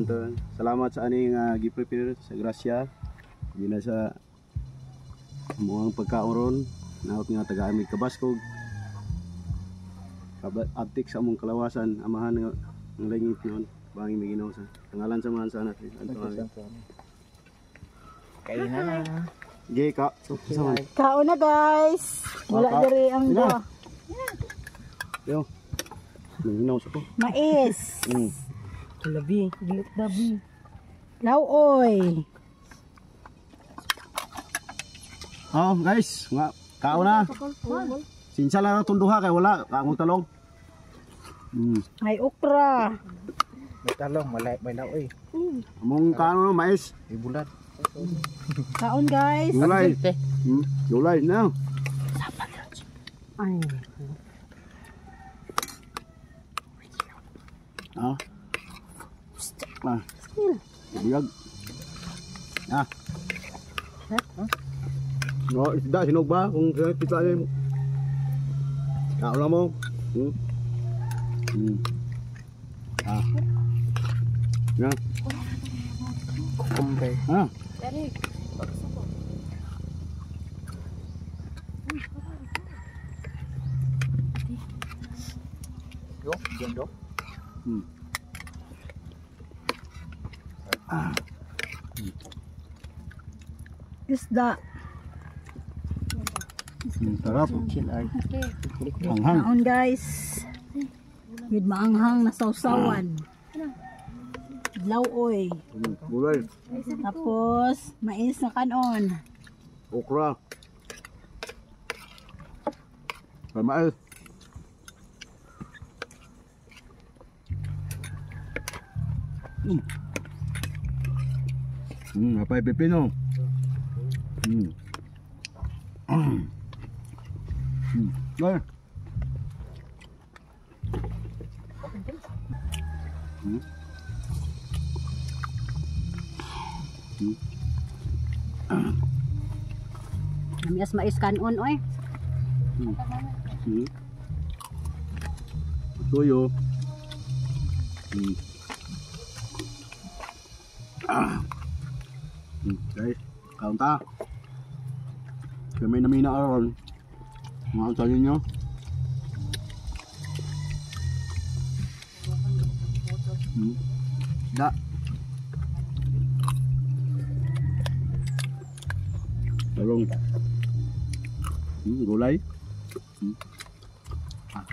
Santo. Salamat sa aning gi-prepare sa grasya. Dina sa among pagkaon ron. Naot nga taga amig kabaskog. Abtik sa among kalawasan, Amahan nga ang langit noon. Bangin may Ginoo sa pangalan sa mga sa anak. Anto amin. Kain na. Ge ka. Sa man. Kaon na, guys. Wala Ka- diri ang Sila. duha. Yo. Nanginaw sa ko. Mais. Labi, gilit dabi. Lauoy. Oh, guys, nga kaon na. Sinsa lang itong duha kay wala kaangong talong. May okra. May talong, malay, may laoy. Among kaon no mais. May bulan. Kaon, guys. Gulay. Gulay na. Ay. Ah. Ah. Biyag. Ah. No, isda sinog ba kung kita ni. Kaon lang mo. Ah. Ya. Kukumbre. Ah. Yo, gendo. Isda. Sarap. Chill art. Anghang. Kaon, guys. With maanghang na sausawan. Lauoy. Gulay. Tapos, mais na kanon. Okra. May mais. Apay pepino. Ay. Namias mais kanon, oy. Tuyo. Ah. Guys, kaon ta. Kaya may namina aron. Mga sa ninyo. Da. Talong. Gulay. Ah.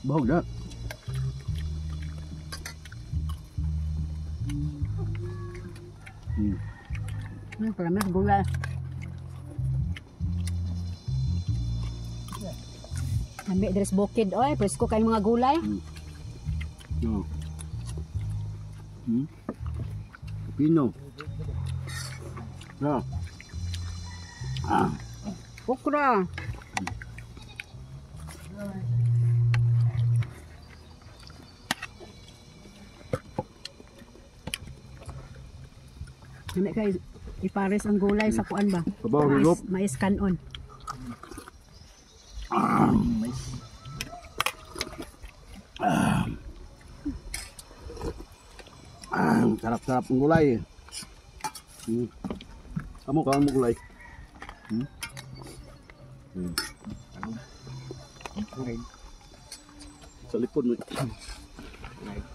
Bahog da. Parami gulay. Nami diri sa bukid, oy, presko kay mga gulay. No. Pino. No. Ah. Okra. Nami kay ipares ang gulay sa kuan ba? Sabaw, Mais, higop. mais kanon. Mais. Ah, sarap-sarap ang gulay. Amo ka mo gulay. Okay. Sa likod mo. Right.